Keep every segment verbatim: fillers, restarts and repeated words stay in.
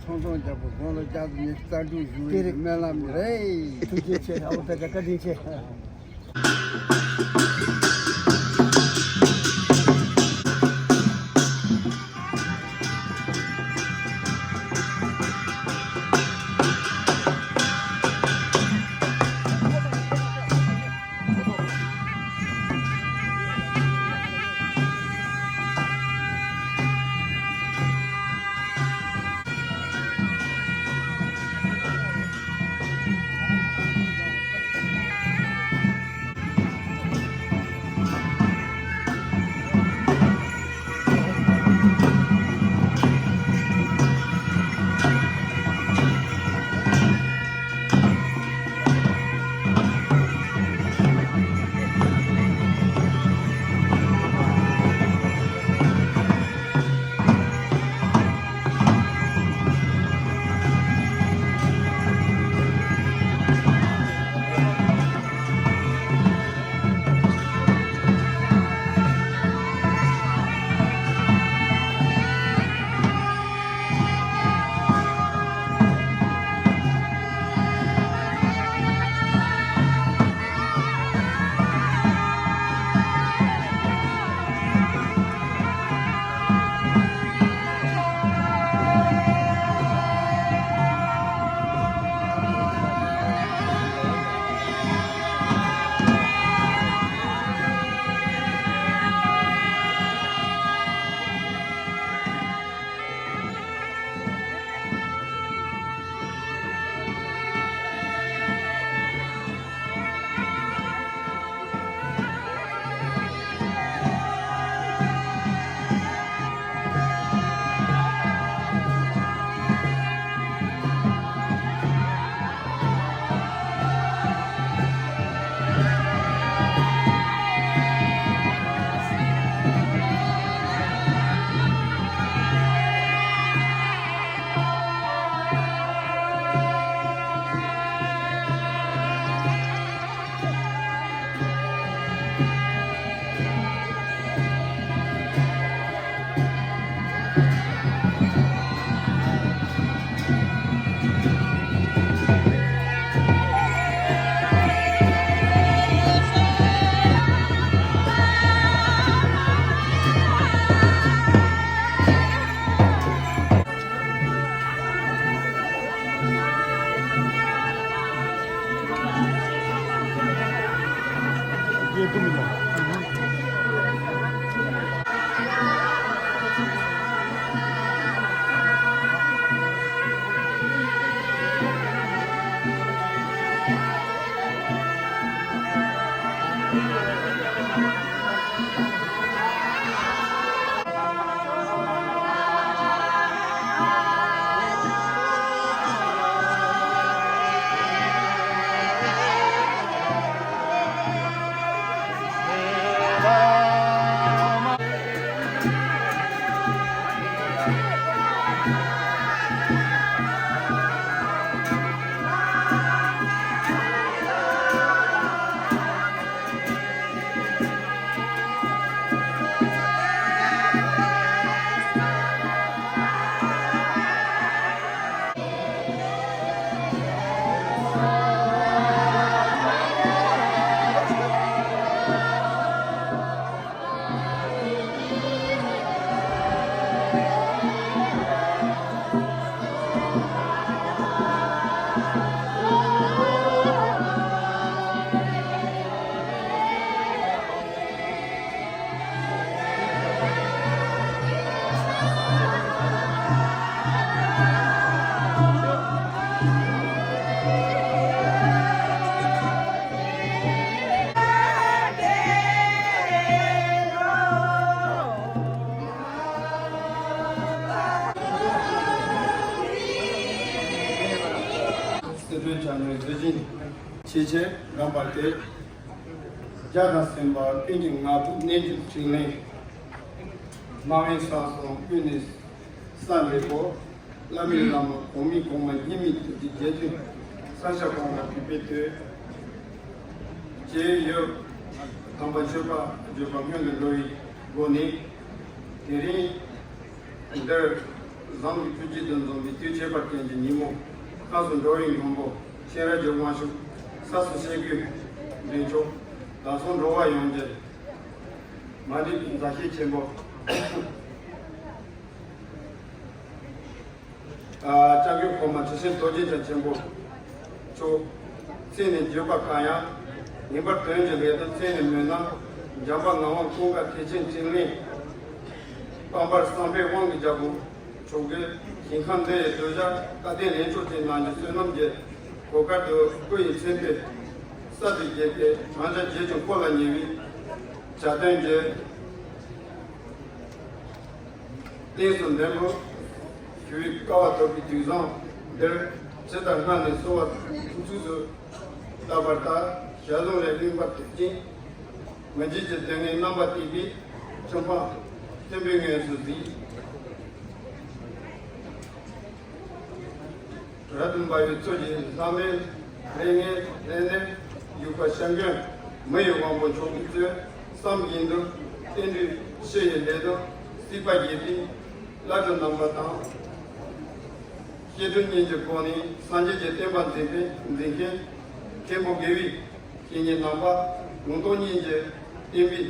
ཚོང་ཚོང་རྒྱག་པོ་སྒང་ལ་རྒྱ་མི་རྩ་འགྲུག་ཞུ་བའི་སྨོན་ལམ་རེད། ཐུགས་རྗེ་ཆེ། ཨ་བོ་ད་ལྟ་བཀའ་དྲིན་ཆེ། སྲིད་གྲོས་བཅར་ནས་གཟི་བྱིན་ཆེ་ཆེར་བསྒྲངས་པ་སྟེ། བརྒྱ་དང་ཟིན་པ་ཀུན་གྱི་ངག་ཐོག་རྣལ་འབྱོར་ཕྲིན་ལས། སྣང་བས་བསམ་སོང་ཀུན་ནས་ས་ལེགས་པོ། བླ་མའི་བླ་མ་གོང་མའི་གོང་མ་སྙིགས་མའི་དུས་ཀྱི་རྗེ་བཙུན་ས་སྐྱ་གོང་མ་གུས་པས་བསྟོད། ཅེས་ཡོད། དམ་པ་ཆོས་པ་བརྗོད་པ་སྔོན་དུ་འགྲོ་བའི་སྒོ་ནས། དེ་རིང་འདིར་ ཟངས་ཀྱི་སྤྲུལ་སྐྱེས་དུ་འཛོམས་པའི་དུས་ཁྱད་པར་ཅན་གྱི་ཉིན་མོ། ཁམས་སུ་འགྲོ་བའི་མགོན་པོ་ཁྱེད་རང་གི་དབང་ཕྱུག་ས་སུ་སྐྱེ་དགུའི་འདྲེན་མཆོག་བདག་སོགས་འགྲོ་བ་ཡོངས་ཀྱི་མ་འདྲིས་པའི་མཛའ་བཤེས་ཆེན་པོ། ཨ། སྐྱབས་མགོན་གོང་མ་ཁྲི་སེང་རྡོ་རྗེ་འཆང་ཆེན་པོ་མཆོག་མཚན་ནས་བརྗོད་པ་དཀའ་ཡང་། ངེས་པར་དོན་གྱི་ལས་དོན་མཚན་ནས་སྨོས་ན། འཇམ་དཔལ་ངག་དབང་ཀུན་དགའ་ཐེག་ཆེན་ཕྲིན་ལས། དཔལ་འབར་བསམ་འཕེལ་དབང་གི་རྒྱལ་པོ་མཆོག་གི་ཞིང་ཁམས་འདི་ཡི་གདུལ་བྱ་བཀའ་དྲིན་ལེན་མཆོག་ཅན་རྣམས་ཀྱི་བསོད་ནམས་ཀྱི་གོ་སྐབས་དུ་སྐུ་ཡི་མཚན་དཔེ་གསར་དུ་རྒྱས་ཏེ་བགྲང་བྱ་བརྒྱད་ཅུ་འཁོར་ལ་ཉེ་བའི་བྱ་དོན་གྱི་རྟེན་གསུམ་ལྡན་པོ་ཞུ་བའི་སྐལ་བ་ཐོབ་པའི་དུས་བཟང་འདིར་ཇི་ལྟར་སྔར་ནས་གསོལ་བ་ཐུགས་ཚུགས་སུ་བཏབ་པར་ལྟར་ཞལ་ལུང་རེ་གླིང་པར་ཐེག་ཅིང་། མི་འཇིགས་ཀྱི་སྡུག་བསྔལ་རྣམ་པར་དག་པའི་ཁྱིམ་སྤངས་མཐུན་པའི་ངོས་སུ་གཟིགས། རབ་ཏུ་འབར་བའི་ཚུལ་གྱིས་ལྷ་མོའི་རིགས་ལྔའི་ལྷན་ནེར་བཞུགས་པ་སྐྱབས་མགོན་མི་ཡི་དབང་པོ་མཆོག་གིས་གཙོས་བསམ་བཞིན་དུ་བསྟན་འགྲོའི་ཕྱི་ཡི་ལས་དོན་གཟིགས་པ་བརྒྱུད་དེ་བླ་སྤྲུལ་རྣམ་པ་དང་། བཤད་སྒྲུབ་གཉིས་ཀྱི་སྒོ་ནས་སངས་རྒྱས་ཀྱི་བསྟན་པ་འཛིན་པའི་འཛིན་མཁན་མཁན་པོ་དགེ་བའི་བཤེས་གཉེན་རྣམ་པ། ལུང་རྟོགས་གཉིས་ཀྱི་བསྟན་པའི་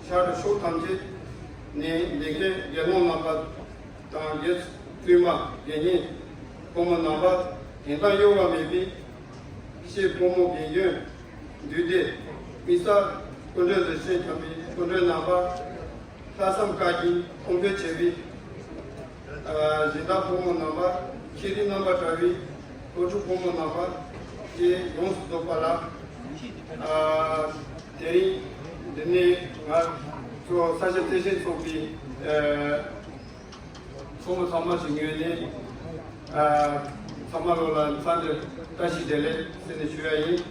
ཤར་ཕྱོགས་ཐམས་ཅད་ནས་འདེགས་མཁན་དགེ་སློང་རྣམ་པ་དང་དགེ་བཙུན་མ་དགེ་བསྙེན་ཕོ་མོ་རྣམ་པ། དེང་སང་གཡོ་བ་མེད་པའི་སྐྱེས་ཕོ་མོ་དགེ་སྐྱོན་འདུས་ཏེ་དམིགས་བསལ་སྐུ་མགྲོན་དུ་ཕྱག་འཚལ་བའི་སྐུ་མགྲོན་རྣམ་པ། ལྷག་བསམ་དཀར་རྒྱན་མཐོང་ཆོས་ཆེ་བའི་ཨ་སྦྱིན་བདག་ཕོ་མོ་རྣམ་པ། ཤེས་རིག་རྣམ་པར་དྲ་བའི་སློབ་ཕྲུག་ཕོ་མོ་རྣམ་པ་བཅས་ཡོངས་སུ་རྫོགས་པ་ལ། ཨ་དེ་རིང་འདི་ནས་ང་ཚོ་ས་སྐྱ་བརྩེ་ཆེན་ཚོགས་པའི་ཨ་ཚོགས་མི་ཚང་མ་ཞིག་ངོས་ནས་ཨ་ཚང་མ་ལོ་ལ་འཚམས་འདྲི་བཀྲ་ཤིས་བདེ་ལེགས་ཟེར་ནས་ཞུ་ཡ་ཡིན།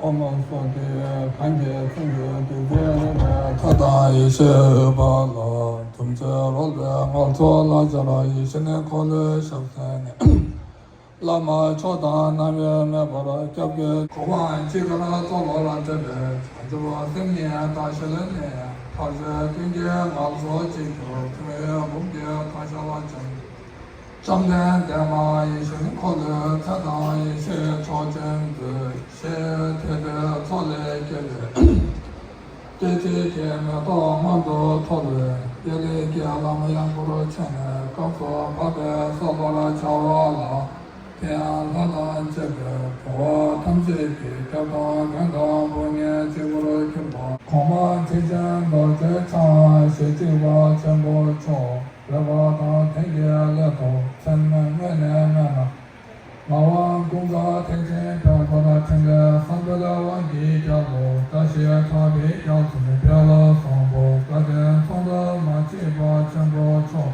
ཨོཾ་སྭ་སྟི། གང་གིས་སེམས་ཀྱི་བདུད་རྩི་ལེན་པའི་ཐབས་དང་ཡེ་ཤེས་པ་ལ། ཐུགས་རྗེས་རོལ་པའི་ངང་ཚུལ་ལ་སྦྱར་ཡེ་ཤེས་ནི་འཁོར་ལོའི་ཞབས་ས་ནས། བླ་མ་མཆོག་དང་རྣམ་དབྱེ་མེད་པར་སྐྱབས་ཀྱི་གོ་འཕང་ཅི་དགར་གཙོ་བོ་ལ་འདྲེས་པའི་བྱང་ཆུབ་སེམས་ཉིད་དག་བྱེད་ལས་ནི། ཐར་རྩེ་ཀུན་གྱི་ངལ་གསོ་གཅིག་གྱུར་ཐིམ་པའི་འབུམ་གྱི་མཐའ་ཞལ་ཅན། བཅོམ་ལྡན་འདས་མ་ཡེ་ཤེས་འཁོར་ལོའི་ཚད་དང་ཡེ་ཤེས་མཆོག་ཅན་མཛོད། ཞེས་དད་པའི་ཚོགས་ལས་སྐྱེས་པའི་སྐྱེ་མཆེད་ཀྱི་མེ་ཏོག་སྔོན་དུ་འཐོར་བས། ཡེ་ལེ་གི་ལམ་ཡངས་པོར་ཕྱིན་ནས་སྐབས་སུ་བབ་པའི་བསགས་པར་བྱ་བ་ལ། དེ་ཡང་ལྷ་དང་བཅས་པའི་འགྲོ་བ་ཐམས་ཅད་ཀྱི་སྐྱབས་དང་མགོན་དང་དཔུང་གཉེན་གཅིག་པུར་གྱུར་པ། གོང་མ་ཐེག་ཆེན་རྡོ་རྗེ་འཆང་ཞེ་གཅིག་པ་ཆེན་པོ་མཆོག་རོལ་པ་དང་ཐུན་གྱི་སླད་དུ་མཚན་སྨོས་ནས་སྨོས་ན། ངག་དབང་ཀུན་དགའ་ཐེག་ཆེན་དཔལ་མགོན་ཕྲིན་ལས་བསམ་འཕེལ་དབང་གི་རྒྱལ་པོ་བཀྲ་ཤིས་ཁྲ་བོའི་རྒྱལ་མཚན་དཔལ་བཟང་པོ་བཀའ་དྲིན་མཚུངས་ཟླ་མ་མཆིས་པ་ཆེན་པོ་མཆོག་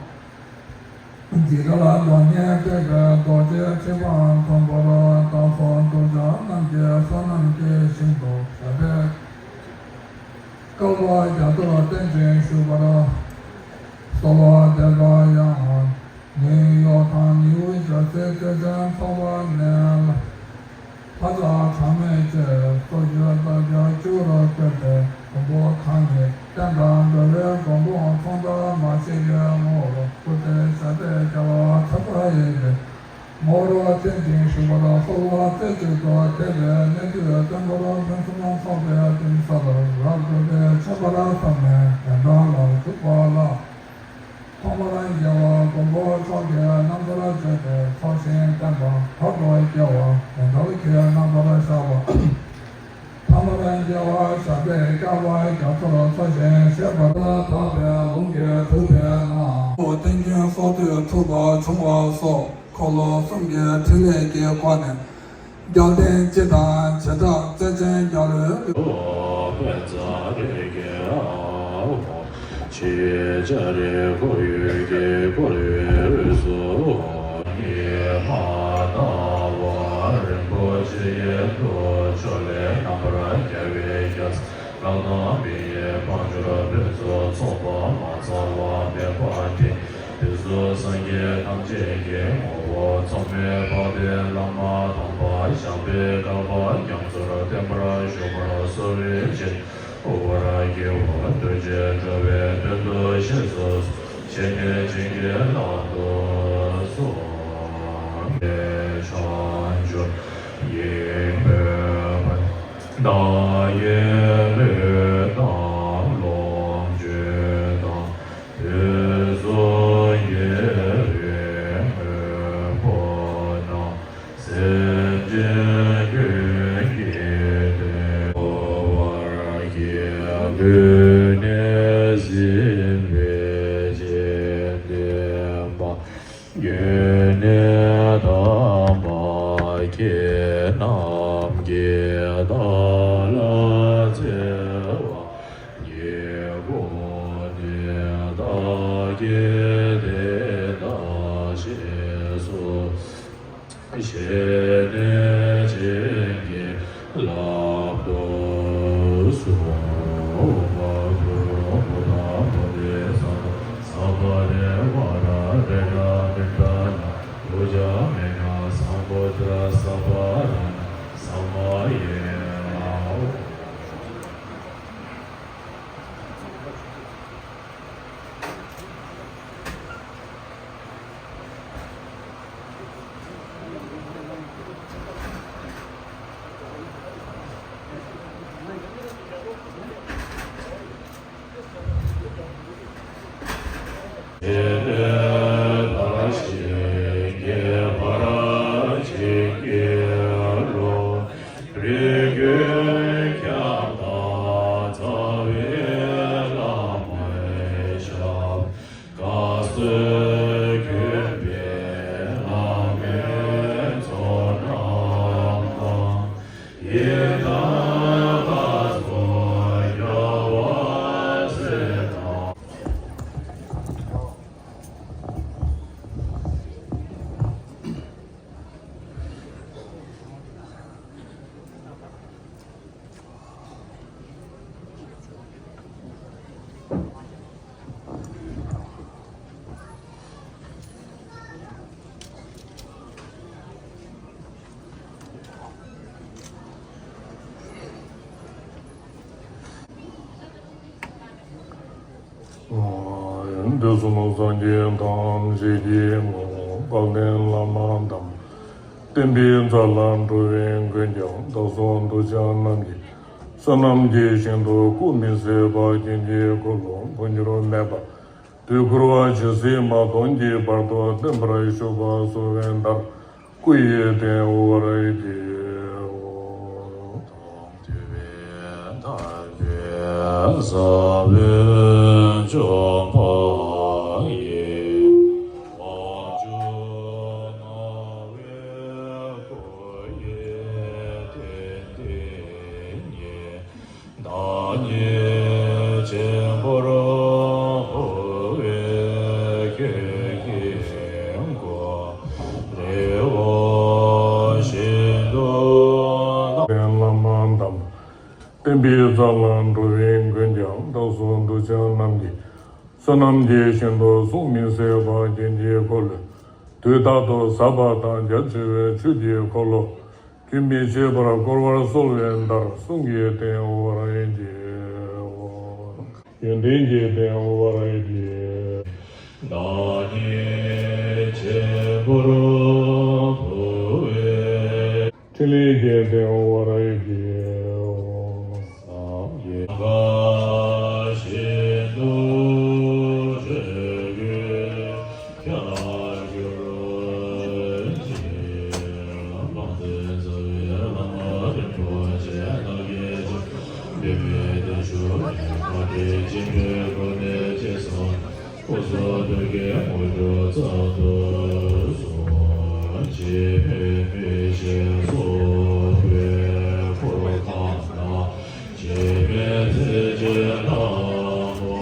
འཇིགས་བྲལ་སྟོང་ཉིད་སྤྲུལ་པའི་རྡོ་རྗེ་ཁྲི་འཕང་མཐོན་པོར་བདག་སོགས་གདུལ་བྱ་རྣམས་ཀྱི་བསོད་ནམས་ཀྱི་ཞིང་དུ་ཞབས་པད་བསྐལ་པ་བརྒྱ་ཐུབ་བརྟན་ཅིང་བཞུགས་པར་གསོལ་བ་འདེབས་པ་ཡང་། ནིའུ་ཡོག་དང་ནིའུ་ཇར་སིའི་ཐེག་ཆེན་ཚོགས་པ་ནས། ལྷ་བྱ་གྲངས་མེད་ཅན་སོགས་ཀྱི་བདག་ཅག་བཅུ་རུ་བཀོད་དེ། མགོན་པོ་གང་གི་བསྟན་དང་འགྲོ་བའི་མགོན་པོ་མཚུངས་ཟླ་མ་མཆིས་པའི་ངོ་བོར་སྐུ་ཚེ་ཞབས་པད་བསྐལ་པ་ཚ་ཚ་ཡི་གི་ངོ་བོར་བརྟན་ཅིང་བཞུགས་པར་གསོལ་བ་རྩེ་གཅིག་ཏུ་འདེབས་པའི་གནས་དུས་བསྟན་འཁོར་ཕུན་སུམ་ཚོགས་པའི་གདན་སར་རབ་ཏུ་དཔལ་ཆེན་པར་བསམས་ནས་གདན་དྲངས་ལ་བཞུགས་པ་ལ། ཐོག་མར་རྒྱལ་བ་མགོན་པོ་མཆོག་གི་རྣམ་ཐར་བརྗོད་དེ་ཚོགས་ཞིང་བསྟན་པ། བར་དུ་རྒྱལ་བ་ཡོན་ཏན་གྱི་རྣམ་པར་ཤར་བ། ཐ་མར་རྒྱལ་བ་ཞབས་པད་བསྐལ་པ་རྒྱ་མཚོར་འཚོ་ཞིང་གཤེགས་པ་ལ་དག་པའི་ལུང་གིས་གྲུབ་པའི་ངང་དུ་བསྟན་རྒྱུན་སྲོལ་གཏོད་ཐུབ་པ་བྱུང་བ་སོགས། འཁོར་ལོ་གསུམ་གྱི་ཕྲིན་ལས་ཀྱི་སྒོ་ནས། རྒྱལ་བསྟན་སྤྱི་དང་བྱེ་བྲག་རྩལ་ཅན་རྒྱལ་བའི། ཨོ་བྷ་ཛ་རེ་གེ་ཨ་ཧོ། ཆེ་ཆ་རེ་ཁོ་ཡོད་ཀྱི་འཁོར་བའི་དབུས་སུ། ཉི་མ་ཟླ་བ་རིན་པོ་ཆེ་ཡི་ཐུགས་མཆོག་ལས་རྣམ་པར་རྒྱལ་བའི་རྒྱལ་མཚན། ལག་ན་མི་ཡི་དཔལ་འབྱོར་ཕུན་སུམ་ཚོགས་པ་མ་ཚང་བ་མེད་པ་སྟེ། དུས་གསུམ་སངས་རྒྱས་ཐམས་ཅད་ཀྱི་ངོ་བོ་མཚམས་མེད་པ་སྟེ། བླ་མ་དམ་པ་ཞབས་པད་བསྐལ་པ་རྒྱ་མཚོར་བརྟན་པར་བཞུགས་པར་གསོལ་བའི་ཕྱིར། འོ་བར་བགྱིའོ། ཐུགས་རྗེས་འགྲོ་བའི་དོན་དུ་གཤེགས་སུ་གསོལ། བྱས་ནས་བྱིན་གྱིས་བརླབ་ཏུ་གསོལ། བྱང་ཆུབ་ཡིན་པས་བདག་གི་ལུས་དང་ལོངས་སྤྱོད་དང་། དུས་གསུམ་དགེ་བའི་དངོས་པོ་རྣམས། སེམས་ཅན་ཀུན་གྱི་དོན། འོ་བར་བགྱི། ཀུན་ནས་གཟིགས་པའི་སྤྱན་ལྡན་མ། ཀུན་ནས་དག་པ་ཁྱེད་རྣམས་ཀྱིས་བདག་ལ་འཚལ་བ་ཉིད་ཀུན་ནས་བདག་གིས་དེ་ལྟར་ཤེས་སོ། ཞེས་ནས་བྱིན་གྱིས་བརླབ་ཏུ་གསོལ། མ་དུ་རོ་བུ་དང་བུ་དེ་ས་དང་ས་བ་རེ་བ་ར་རེ་ར་མི་ཏྲ་ན་དུ་ཇ་མེ་ན་སམ་བུ་ཏྲ་ས་བ་ར་ན་ས་མ་ཡེ་ཨའོ། དུས་གསུམ་སངས་རྒྱས་ཐམས་ཅད་ཀྱི་ངོ་བོ་དཔལ་ལྡན་བླ་མ་དམ་པ། བསྟན་པའི་རྩ་ལ་འགྲོ་བའི་མགོན་ཀྱང་བདག་སོགས་གདུལ་བྱ་རྣམས་ཀྱི་བསོད་ནམས་ཀྱི་ཞིང་དུ་སྐུ་མི་ཟད་པ་རྒྱན་གྱི་འཁོར་ལོ་འཕོ་འགྱུར་མེད་པ། དུས་འཁོར་བ་ཇི་སྲིད་མ་སྟོངས་ཀྱི་བར་དུ་བརྟན་པར་བཞུགས་པ་གསོལ་བའི་མཐར། སྐུ་ཡི་རྟེན་འོ་བར་བགྱིའོ། དང་དུ་བའི་ཐར་པའི་ས་བོན་འབྱུང་པ་ཡི། དབང་ཕྱུག་སྣང་བའི་སྐུ་ཡི་རྟེན་འདི་ཉིད། བདག་ཉིད་ཆེན་པོར་བསྐུལ་བས་ཁྱོད་ཀྱི་སྐུ་རིལ་པོ་བཞིན་དུ་བསྣམས། བླ་མ་དམ་པ། བསྟན་པའི་རྩ་ལ་འགྲོ་བའི་མགོན་ཀྱང་བདག་སོགས་གདུལ་བྱ་རྣམས་ཀྱི་བསོད་ནམས་ཀྱི་ཞིང་དུ་གསུང་མི་ཟད་པ་རྒྱན་གྱི་འཁོར་ལོས་དུས་རྟག་ཏུ་ཟབ་པ་དང་རྒྱ་ཆེ་བའི་ཆོས་ཀྱི་འཁོར་ལོ། རྒྱུན་མི་འཆད་པར་བསྐོར་བར་གསོལ་བའི་མཐར། གསུང་གི་རྟེན་འོ་བར་བགྱིའོ། ཡོན་ཏན་གྱི་རྟེན་འོ་བར་བགྱིའོ། བདག་ཉིད་ཆེན་པོར་བསྐུལ་བས། ཕྲིན་ལས་ཀྱི་རྟེན་འོ་བར་བགྱིའོ། སངས་རྒྱས་བཞིན་དུ་སྤྱོད་དགོས། ཁྱབ་འགྱུར་ཅིག། བླ་མ་དེ་རྩ་བའི་བླ་མ་རིན་པོ་ཆེ་རྣམས་ཀྱི་ཆོས་འབད་མེད་དུ་བཞུགས་ནས་བཀའ་དྲིན་ཆེན་པོའི་སྒོ་ནས་ཅི་གསུངས་སྐུ་གསུང་ཐུགས་ཀྱི་དངོས་གྲུབ་སྩལ་དུ་གསོལ། འཇིགས་མེད་པའི་ཞལ་སོགས་པའི་འཁོར་དང་ནི། འཇིགས་མེད་ཚེ་ཆེན་ནག་པོ་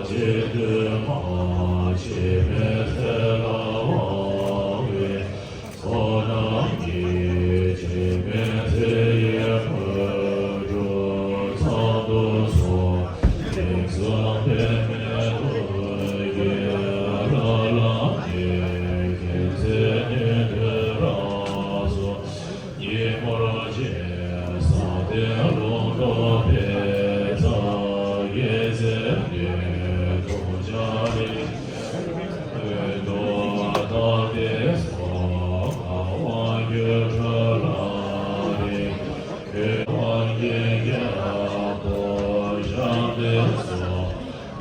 འཇིག་རྟེན་མ། འཇིགས་མེད་ཚེ་ལ་དབང་བའི་ཚོགས་རྣམས་ཀྱིས། འཇིགས་མེད་ཚེ་ཡི་དངོས་གྲུབ་ཚང་དུ་སོང་། ཡིད་བཞིན་པདྨའི་ཐུགས་ཀྱི་རིགས་ལ་བརྟེན། མཁྱེན་བརྩེ་ནུས་མཐུ་རབ་གསུམ་ཉིན་མོར་བྱེད། ས་སྟེང་ལུང་རྟོགས་དཔེ་བྱད་རྒྱན་གཟིགས་ཏེ། ཐུགས་ཀྱང་རིག་པའི་མཐུ་སྟོབས་དང་ལྡན་སོ། ངག་དབང་སྒྱུ་འཕྲུལ་ལ་རས་ཆོད་དབང་གི་རྒྱལ་པོ་ཞབས་བརྟན་སོ།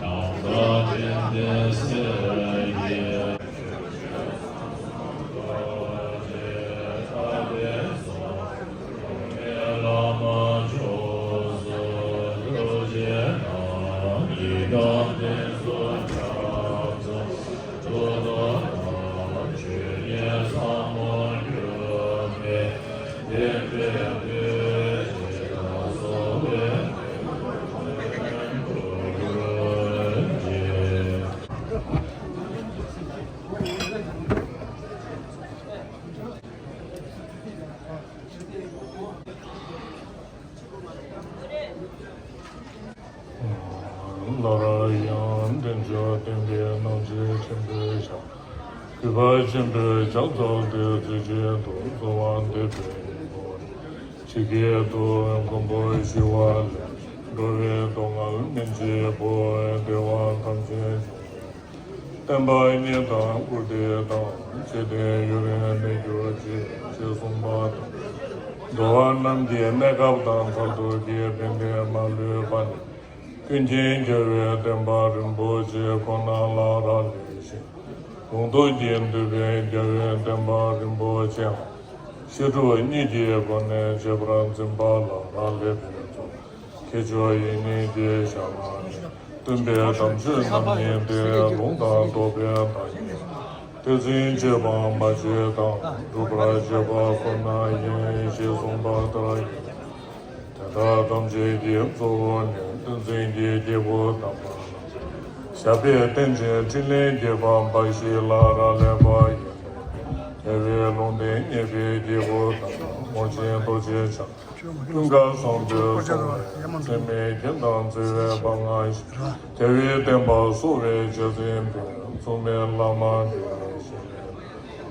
ནམ་མཁའ་སྤྲིན་ལྡན་གསེར་གྱི་སླར་ཡང་བསྟན་བཅོས་བསྟན་པའི་རྣམ་འབྱེད་ཆེན་པོའི་ཞལ། གུས་པ་ཆེན་པོས་ཕྱག་འཚལ་ཏེ་མཛོད་ཆེན་དུ་གསོལ་བ་འདེབས་པའི་སྒོ་ནས། ཇི་སྐད་དུ། མགོན་པོ་ཞི་བ་ལྷས། འགྲོ་བའི་སྡུག་བསྔལ་སྨིན་བྱེད་པོ། བདེ་བ་ཐམས་ཅད་འབྱུང་བའི་བསྟན་པ་ཉིད་དང་བཀུར་སྟི་དང་། འཇིག་རྟེན་ཡུན་རིང་གནས་གྱུར་ཅིག་ཅེས་གསུངས་པ་དང་། འགྲོ་བ་རྣམས་ཀྱི་གནས་སྐབས་དང་མཐར་ཐུག་གི་ཕན་བདེ་མ་ལུས་པ་ནི། ཀུན་མཁྱེན་རྒྱལ་བའི་བསྟན་པ་རིན་པོ་ཆེ་ཁོ་ན་ལ་རག་ལས་ཤིང་། ལུང་རྟོགས་ཀྱིས་འདུལ་བའི་རྒྱལ་བའི་བསྟན་པ་རིན་པོ་ཆེའང་། བཤད་སྒྲུབ་གཉིས་ཀྱི་སྒོ་ནས་རྗེས་དཔག་འཛིན་པ་ལ་རག་ལས་པའི་ཚུལ། ཁྱད་ཆོས་ཡེ་ཉིད་ཀྱི་ཞལ་སྔ་ནས། སྟོན་པའི་དམ་ཆོས་རྣམ་གཉིས་ཏེ། ལུང་དང་རྟོགས་པའི་བདག་ཉིད་ལ། ཏིང་འཛིན་བཅས་པ་མ་བྱས་དང་། སྒྲུབ་པར་བྱེད་པ་ཁོ་ན་ཡིན། ཞེས་གསུངས་པ་ལྟར་ཡིན། དེ་དག་ཐམས་ཅད་ཀྱི་གཙོ་བོ་ནི། ཏིང་འཛིན་གྱི་སྐྱེས་བུ་དམ་པ་རྣམས། ཞབས་པད་བརྟན་ཅིང་ཕྲིན་ལས་རྒྱས་པ་འབའ་ཞིག་ལ་རག་ལས་པ་ཡིན་ནོ། རྒྱལ་བའི་ལུང་བསྟན་བརྙེས་པའི་སྐྱེས་བུ་དམ་པ། རྨོག་ཆེན་རྡོ་རྗེ་འཆང་། ཀུན་དགའ་བཟང་པོས་གསུངས་པའི། འཛད་མེད་རྒྱན་དང་བརྩེ་བའི་པང་ལ་བཞུགས། རྒྱལ་བའི་བསྟན་པ་གསོ་བའི་རྗེ་བཙུན་པས། མཚུངས་མེད་བླ་མ་འདི་ཡི་ཞལ་ནས།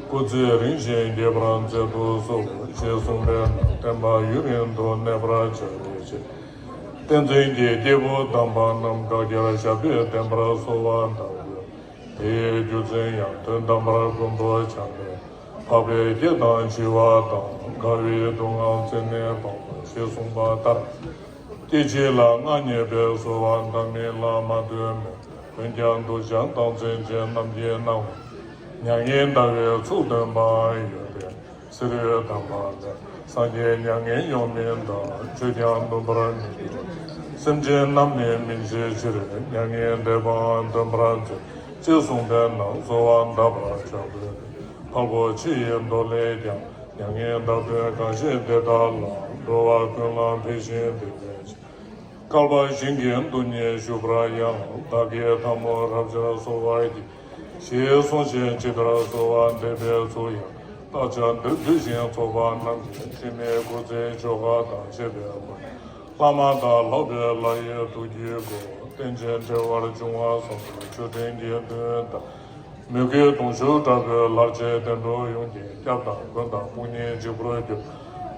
སྐུ་ཚེ་རིང་ཞིང་རྒྱས་པར་མཛད་དུ་གསོལ། ཞེས་གསུངས་པས་ན། བསྟན་པ་ཡུན་རིང་དུ་གནས་པར་བྱ་བའི་ཕྱིར། བསྟན་འཛིན་གྱི་སྐྱེས་བུ་དམ་པ་རྣམས་བཀའ་རྒྱར་ཞབས་པད་བརྟན་པར་གསོལ་བ་བཏབ་ཡོད། དེའི་རྒྱུ་མཚན་ཡང་དོན་དམ་པར་མགོན་པོ་བྱམས་པས། འཕགས་པའི་སྐྱེ་དང་འཆི་བ་དང་། རྒ་བའི་སྡུག་བསྔལ་རྩད་ནས་སྤངས་པ། ཞེས་གསུངས་པ་ལྟར། སྐྱེ་འཆི་ལ་མངའ་བརྙེས་པའི་གསོལ་བ་འདེབས་མིན་ལ་མ་ལྟོས་མོད། འོན་ཀྱང་གདུལ་བྱ་བདག་འཛིན་ཅན་རྣམས་ཀྱི་སྣང་བར། མྱ་ངན་འདའ་བའི་ཚུལ་སྟོན་པའང་ཡོད་པས། གསེར་འོད་དམ་པ་ལས། སངས་རྒྱས་མྱ་ངན་གཡོ་མིན་འདའ། ཆོས་ཀྱང་འདུམ་པར་མི་འགྱུར། སེམས་ཅན་རྣམས་ནི་སྨིན་བྱེད་ཕྱིར། མྱ་ངན་འདས་པའང་འདོན་པར་མཛོད། ཅེས་གསུངས་པས་ན་གསོལ་བ་འདེབས་པར་བྱ་དགོས་ཏེ། ཕལ་པོ་ཆེ་ཡི་མདོ་ལས་ཀྱང་། མྱ་ངན་འདའ་སྟོན་གང་བྱེད་དེ་དག་ལ། འགྲོ་བ་ཀུན་ལ་ཕན་ཞིང་བདེ་བའི་ཕྱིར། བསྐལ་པ་ཞིང་གི་རྡུལ་སྙེད་བཞུགས་པར་ཡང་། བདག་གིས་ཐལ་མོ་རབ་སྦྱར་གསོལ་བར་བགྱི། ཞེས་གསུངས་ཤིང་ཇི་ལྟར་གསོལ་བ་འདེབས་པའི་ཚུལ་ཡང་། བརྟག་བྱ་འདིར་འདུས་ཤིང་ཚོགས་པ་རྣམས་ཀྱིས། འཆི་མེད་སྐུ་ཚེའི་ཆོ་ག་དང་བཅས་པའི་སྒོ་ནས། བླ་མ་དང་ལྷག་པའི་ལྷ་ཡི་ཐུགས་ཀྱི་སྒོ། རྟེན་ཅན་བདེ་བར་འབྱུང་བ་བསམ་པའི་མཆོད་སྤྲིན་གྱི་མདུན་དུ། མོས་གུས་དུང་ཕྱུར་བསྒྲགས་པའི་ལྷར་བཅས་བསྟན་འགྲོ་ཡོངས་ཀྱི། སྐྱབས་དང་མགོན་དང་དཔུང་གཉེན་གཅིག་པུར་གྱུར།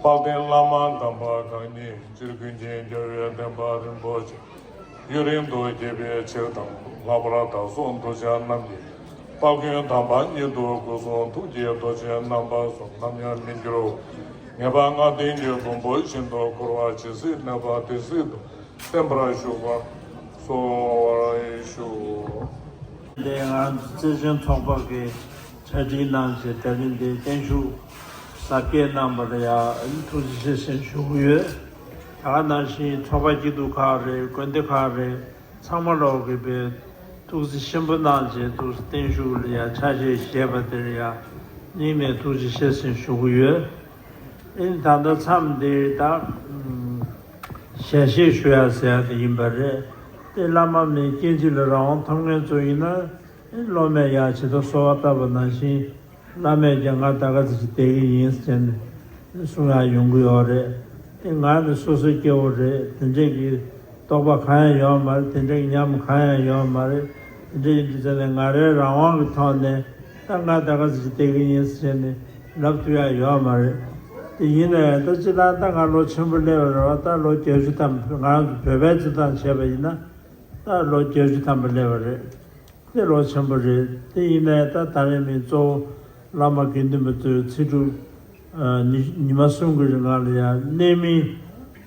དཔལ་ལྡན་བླ་མ་དམ་པ་གང་ཉིད་ཡིན་ཕྱིར། ཀུན་མཁྱེན་རྒྱལ་བའི་བསྟན་པ་རིན་པོ་ཆེ་ཡུན་རིང་དུ་རྒྱས་པའི་ཕྱིར་དང་། ལྷག་པར་བདག་སོགས་གདུལ་བྱ་རྣམས་ཀྱི། དཔལ་མགོན་དམ་པ་ཉིད་དུ་སྐུ་གསུང་ཐུགས་ཀྱི་རྡོ་རྗེ་རྣམ་པ་གསུམ་ནམ་ཡང་མི་འགྱུར་བར། ངེས་པ་ལྔ་ལྡན་གྱི་མགོན་པོ་བཞིན་དུ་འཁོར་བ་ཇི་སྲིད་གནས་པ་དེ་སྲིད་དུ། བརྟན་པར་བཞུགས་པར་གསོལ་བར་ཞུ། དེ་ང་བརྩེ་ཆེན་ཚོགས་པ་གི་གྲ་སྒྲིག་གནང་བྱས་དེ་རིང་འདིར་བརྟན་བཞུགས་གཟབ་རྒྱས་གནང་བར་ཡང་ཐུགས་རྗེ་ཆེ་ཞུ་གི་ཡོད། ད་ག་ནང་བཞིན་ཚོགས་པ་སྐྱིད་སྡུག་ཁག་རེད། དགོན་སྡེ་ཁག་རེད། ཚང་མ་ལོག་གི་པའི་ཐུགས་རྗེ་ཆེན་པོ་གནང་བྱས་ཐུགས་བརྟན་བཞུགས་ལ་ཡང་ཕྱག་བཞེས་བཞེས་པ་དེར་ཡང་ སྙིང་ནས་ཐུགས་རྗེ་ཆེ་ཟེར་ཞུ་གི་ཡོད། ཨིན། ད་ལྟ་མཚམས་འདིར་ད་ཞལ་བཞེས་ཞུ་ཡ་ཟེར་ཡ་དེ་ཡིན་པ་རེད། དེ་བླ་མ་མི་སྐྱེ་འཆི་ལ་རང་དབང་ཐོབ་མཁན་ཚོ་ཡིན་ན། སློབ་མས་ཡར་ཇི་ལྟར་གསོལ་བ་བཏབ་པ་ནང་བཞིན། བླ་མས་ཀྱང་ང་ད་ག་ཚོད་ཅིག་བསྡད་ཀྱི་ཡིན་ཟེར་ནས་གསུང་ཡག་ཡོང་གི་ཡོད་རེད། དེ་ང་ནི་སོ་སོའི་སྐྱེ་བོ་རེད། དེ་འདྲས་ཀྱི་རྟོག་པ་གང་ཡང་ཡོད་མ་རེད། དེ་འདྲས་ཀྱི་ཉམས་གང་ཡང་ཡོད་མ་རེད། དེ་འདྲས་ཡིན་དུས་ཙང་ནས་ང་རའི་རང་དབང་གི་ཐོག་ནས་ད་ང་ད་ག་ཚོད་ཅིག་བསྡད་ཀྱི་ཡིན་ཟེར་ནས་ལབ་ཐུབ་ཡག་ཡོད་མ་རེད། དེ་ཡིན་ན་ཡང་ད་སྤྱིར་བཏང་ད་ང་ལོ་ཆེན་པོ་སླེབས་པ་རེད་བ། ད་ལོ་བརྒྱད་ཅུ་ཐམ། ང་རང་ཚོ་བོད་པའི་སྤྱིར་བཏང་བྱས་པ་ཡིན་ན་ད་ལོ་བརྒྱད་ཅུ་ཐམ་པ་སླེབས་པ་རེད། དེ་ལོ་ཆེན་པོ་རེད། དེ་ཡིན་ནའི་ད་ད་རེས་མི་གཙོ་བོ་བླ་མ་དགེ་འདུན་པ་ཚོས་ཚེ་སྒྲུབ་ཨ་ཉི་ཉི་མ་གསུམ་གྱི་རིང་ལ་ཡང་གནད་སྨིན་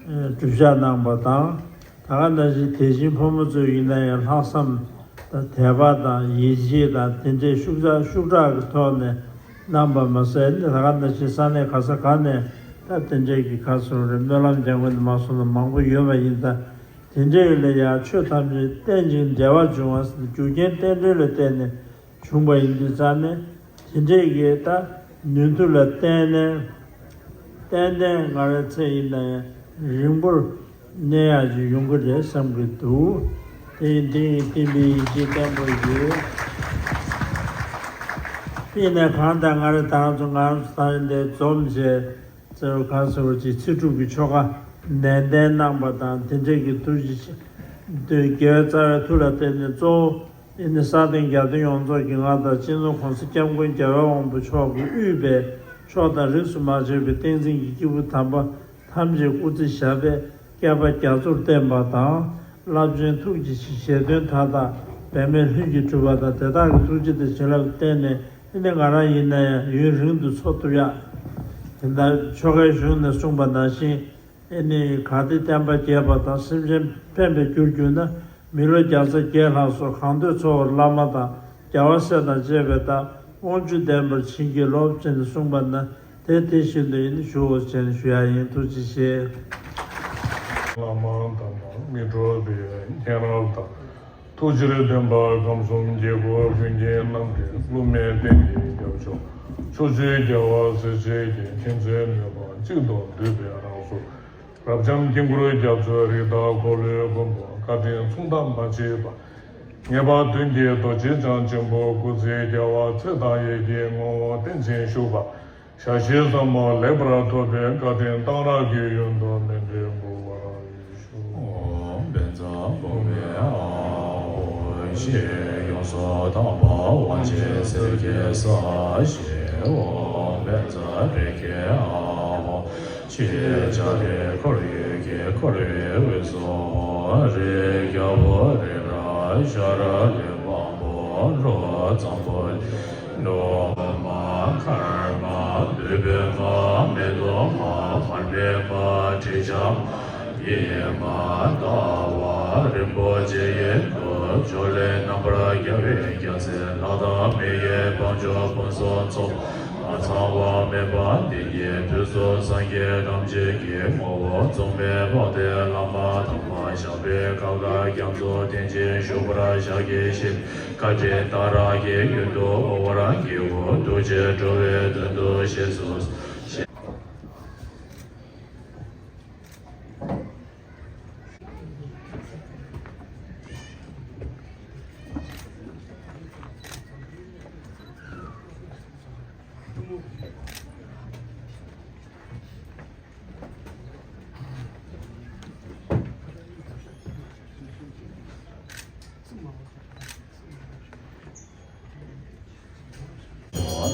ཨ་སྒྲུབ་ཕྱག་གནང་བ་དང་། ད་ག་ནང་བཞིན་དད་ཅན་ཕོ་མོ་ཚོས་ཡིན་ན་ཡང་ལྷག་བསམ་དང་དད་པ་དང་ཡིད་ཆེས་དང་དེ་འདྲའི་ཤུགས་དྲག་ཤུགས་དྲག་གི་ཐོག་ནས་གནང་བ་མ་ཟད། ད་ག་ནང་བཞིན་ས་གནས་ག་ས་ག་ནས་ད་དེ་འདྲའི་གི་ཁ་སོ་རེ་སྨོན་ལམ་རྒྱག་མཁན་མ་སོང་ན་མང་པོ་ཡོད་པ་ཡིན་ཙང་། དེ་འདྲའི་ལ་ཡང་ཆོས་ཐམས་ཅད་རྟེན་ཅིང་འབྲེལ་བར་འབྱུང་བ་ཟེར་ཏེ། རྒྱུ་རྐྱེན་རྟེན་འབྲེལ་ལ་བརྟེན་ནས་བྱུང་བ་ཡིན་དུས་ཙང་ནས། དེ་འདྲའི་གི་ད་ནུས་མཐུ་ལ་བརྟེན་ནས་ཏན་ཏན་ང་རའི་ཚེ་ཡིན་ན་ཡང་རིང་པོར་གནས་ཡག་ཅིག་ཡོང་གི་རེད་བསམ་གྱི་འདུག་དེ་ཡིན་དེ་ཡིན་བསྟན་པའི་ཡིད་ཆེས་བརྟན་པོ་ཡོད། དེ་ཡིན་ནའི་གང་ལྟར་ང་རེ་ད་རང་ཚོ་ང་རང་ཚོ་ད་རེས་འདིར་འཛོམས་བྱས། ཟེར་བ་གང་ཟེར་བ་ཅིག་ཚེ་སྒྲུབ་ཀྱི་ཆོ་ག་ནན་ཏན་གནང་བ་དང་། དེ་འདྲས་ཀྱི་ཐུགས་རྗེ་ཆེ། དེ་རྒྱལ་བའི་རྩ་བའི་ཐུགས་ལ་བརྟེན་ནས། གཙོ་བོ་ཨེ་ནི་ས་སྟེང་རྒྱལ་བསྟན་ཡོངས་རྫོགས་ཀྱི་ང་དང་སྤྱི་ནོར་༸གོང་ས་༸སྐྱབས་མགོན་རྒྱལ་བའི་དབང་པོ་མཆོག་གིས་དབུས་པའི་ཕྱོགས་དང་རིས་སུ་མ་ཆད་པའི་བསྟན་འཛིན་གྱི་སྐྱེས་བུ་དམ་པ་ཐམས་ཅད་སྐུ་ཚེ་ཞབས་པད་བསྐལ་པ་རྒྱ་མཚོར་བརྟན་པ་དང་། རླབས་ཆེན་ཐུགས་ཀྱི་བཞེད་དོན་མཐའ་དག་འབད་མེད་ལྷུན་གྱིས་གྲུབ་པ་དང་། དེ་དག་གི་ཐུགས་རྗེ་དང་བྱིན་རླབས་བརྟེན་ནས། ཨེ་ནི་ང་རང་ཡིན་ན་ཡང་ཡུན་རིང་དུ་འཚོ་ཐུབ་ཡག་དེ་ལྟར་ཆོ་གའི་གཞུང་ནས་གསུངས་པ་ནང་བཞིན། ཨེ་ནི་གལ་ཏེ་བསྟན་པ་རྒྱས་པ་དང་སེམས་ཅན་ཕན་པར་གྱུར་གྱུར་ན། མི་ལོ་བརྒྱ་རྩ་བརྒྱད་ལྷག་སོགས་གང་འདོད་འཚོ་བར་བླ་མ་དང་རྒྱལ་བ་སྲས་དང་བཅས་པའི་བདག་དབང་ཕྱུག་ལྡན་པར་བྱིན་གྱིས་རློབས་ཅེས་གསུངས་པ་ན། དེ་དེ་བཞིན་དུ་ཨེ་ནི་ཞུའོ་ཞེས་ཞུ་ཡག་ཡིན། ཐུགས་རྗེ་ཆེ། བླ་མ་དམ་པ་མི་འགྲོ་བའི་མཁྱེན་རབ་དང་། ཐུགས་རྗེར་ལྡན་པ་ཁམས་གསུམ་རྒྱལ་ཀུན་ཀུན་མཁྱེན་རྣམས་ཀྱི། བསླུ་མེད་བསྟན་པའི་རྒྱབ་ལྗོངས་ཆུ་ཚོད་རྒྱལ་བ་སྲས་བཅས་ཀྱི། མཁྱེན་བརྩེ་ནུས་པ་གཅིག་ཏུ་བསྡུས་པའི་རང་གཟུགས། རབ་འབྱམས་དཀྱིལ་འཁོར་རྒྱ་མཚོའི་རི་དྭགས་འཁོར་ལོའི་མགོན་པོ། བཀའ་དྲིན་མཚུངས་ཟླ་མ་མཆིས་པ། ངེས་པ་དོན་གྱི་རྡོ་རྗེ་འཆང་ཆེན་པོ། སྐུ་ཚེ་རྒྱལ་བ་ཚེ་དང་ཡིད་ཀྱི་ངོ་བོ་བརྟན་ཅིང་བཞུགས་པ། ཞལ་བཞེས་ཟབ་མོ་ལེགས་པར་ཐོབ་པའི། བཀའ་དྲིན་གཏང་རག་གི་ཡུལ་དུ་མཎྜལ་འབུལ་བར་ཞུ། ཨོཾ་བཛྲ་གུ་རུ་ཨཱཿཧཱུྃ། ཡོངས་སུ་དག་པ་དབང་ཆེན་གསེར་གྱི་ས་གཞི། ཨོཾ་བཛྲ་རེ་ཁེ་ཨཱཿཧཱུྃ། ཕྱི་ལྕགས་རི་འཁོར་ཡུག་གི་འཁོར་བའི་དབུས་སུ། རིའི་རྒྱལ་པོ་རི་རབ་ཤར་ལུས་འཕགས་པོ། རོ་ཙམ་པོ་ལས་ནུ་མ་ཁར་མ་བོད་པའི་མ་མེ་ཏོག་མ་མར་མེ་མ་དྲི་ཆབ་མ་ཉི་མ་ཟླ་བ་རིན་པོ་ཆེ་ཡི་གོ་ཅོག་ལས་རྣམ་པར་རྒྱལ་བའི་རྒྱལ་མཚན་ལྷ་དང་མི་ཡི་དཔལ་འབྱོར་ཕུན་སུམ་ཚོགས། མ་ཚང་བ་མེད་པ་འདི་ཉིད་དུས་གསུམ་སངས་རྒྱས་ཐམས་ཅད་ཀྱི་ངོ་བོ་རྫོགས་པའི་འཕགས་བསྟེན་བླ་མ་དམ་པ་ཞབས་པད་ཁ་དགའ་རྒྱ་མཚོ་བརྟན་ཅིང་བཞུགས་པར་ཕྱག་བགྱི་ཞིང་། བཀའ་དྲིན་གཏང་རག་གི་ཡུལ་དུ་འོང་བར་བགྱིའོ། ཐུགས་རྗེས་འགྲོ་བའི་དོན་དུ་བཞེས་སུ་གསོལ།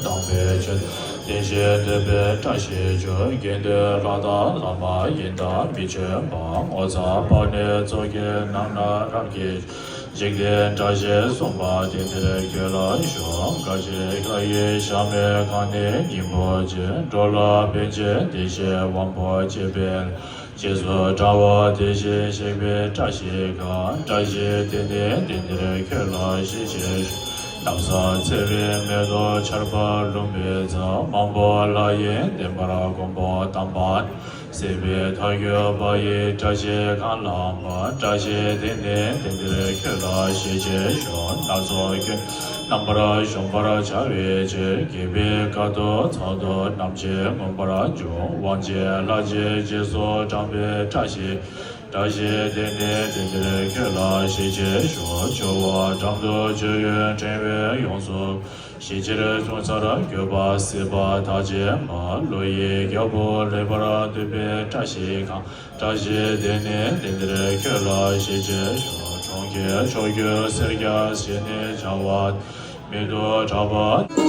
དམ་པའི་ཆོས་དང་བསྟན་བཅོས་འདོད་པའི་བཀྲ་ཤིས་སྦྱོར། དགེ་འདུན་ལྷ་དང་བླ་མ་ཡིན་དང་མི་འཆོལ་བ། ངོ་ཚ་བག་ལེབ་ཚོགས་ཀྱི་ནང་ན་རང་གི། འཇིག་རྟེན་བཀྲ་ཤིས་གསུངས་པ་དེ་འདིར་ཁྱོད་ལ་ཞུ། འགའ་ཞིག་ལྷ་ཡི་ཞལ་མོས་གང་ནས་སྙིང་པོ་བྱེད། འགྲོ་ལ་ཕན་ཕྱིར་བདེ་གཤེགས་དབང་པོ་བྱེད་པའི་རྗེས་སུ་འབྲང་བ་དེ་བཞིན་གཤེགས་པའི་བཀྲ་ཤིས་གང་། བཀྲ་ཤིས་དེ་ནི་དེང་འདིར་ཁྱོད་ལ་ཞུ་ཞེས་ཞུ། ནམ་བཟང་ཚེ་རིང་མེ་ཏོག་ཆར་པ་ལུང་པའི་རྩེ། མང་པོ་ལྷ་ཡི་བསྟན་པར་མགོན་པོ་དམ་པ། སྲིད་པའི་མཐའ་གྱུར་པ་ཡི། བཀྲ་ཤིས་གང་ལ་མ། བཀྲ་ཤིས་དེ་ནི་དེང་འདིར་ཁྱོད་ལ་ཞེས་བྱའི་ཞོ། སྣ་ཚོགས་ཀྱི་རྣམ་པར་གཞོམ་པར་བྱ་བའི་ཕྱིར། དགྱེས་པའི་སྐར་རྡོ་ཚོགས་རྡོ་རྣམས་ཀྱིས་མངོན་པར་འབྱུང་། དབང་ཆེན་ལྷ་ཆེན་རྗེས་སུ་འབྲང་བའི་བཀྲ་ཤིས། བཀྲ་ཤིས་དེ་ནི་དེང་འདིར་ཁྱོད་ལ་ཞེས་བྱའི་ཞོ། ཇོ་བོ་འགྲམ་དུ་སྤྱོད་ཡུལ་འབྲེལ་བའི་ཡོངས་སུ་ཞི་ཕྱིར་བྱུང་ཚར་འགྱོད་པ་སྲིད་པ་དག་བྱེད་མ། བློ་ཡི་རྒྱལ་པོ་ལེགས་པར་འདོད་པའི་བཀྲ་ཤིས་གང་། བཀྲ་ཤིས་དེ་ནི་དེང་འདིར་ཁྱོད་ལ་ཞེས་བྱའི་ཞོ། གྲོང་ཁྱེར་མཆོག་གྱུར་སེར་སྐྱ་ཞེས་ནི་བྱ་བ། མིག་ཏུ་གྲགས་པ།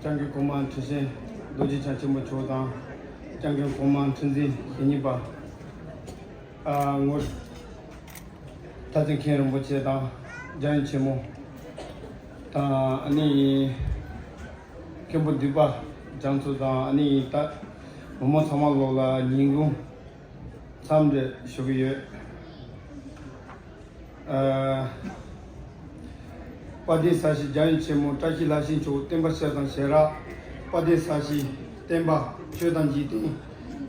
སྐྱབས་མགོན་གོང་མ་ཁྲི་ཆེན་རྡོ་རྗེ་འཆང་ཆེན་པོ་མཆོག་དང་། སྐྱབས་མགོན་གོང་མ་ཁྲི་འཛིན་ཞེ་གཉིས་པ། ཨ་ངོ་། ཐ་ཚིག་མཁན་རིན་པོ་ཆེ་དང་། འཇམ་དབྱངས་ཆེན་མོ་དང་། ཨ་ནི་མཁན་པོ་འདུས་པ་རྒྱ་མཚོ་དང་། ཨ་ནི་ད་བུ་མོ་ཚང་མ་ལོག་ལ་ཉིན་གུང་འཚམས་འདྲི་ཞུ་གི་ཡོད། ཨ། དཔལ་ལྡན་ས་གཞི་འཇམ་དབྱངས་ཆེན་མོ། བཀྲ་ཤིས་ལྷ་ཤིང་མཆོག་བསྟན་པ་ཤེས་དང་ཞལ་རག་དཔལ་ལྡན་ས་གཞི་བསྟན་པ་ཆོས་དང་འཇིག་རྟེན་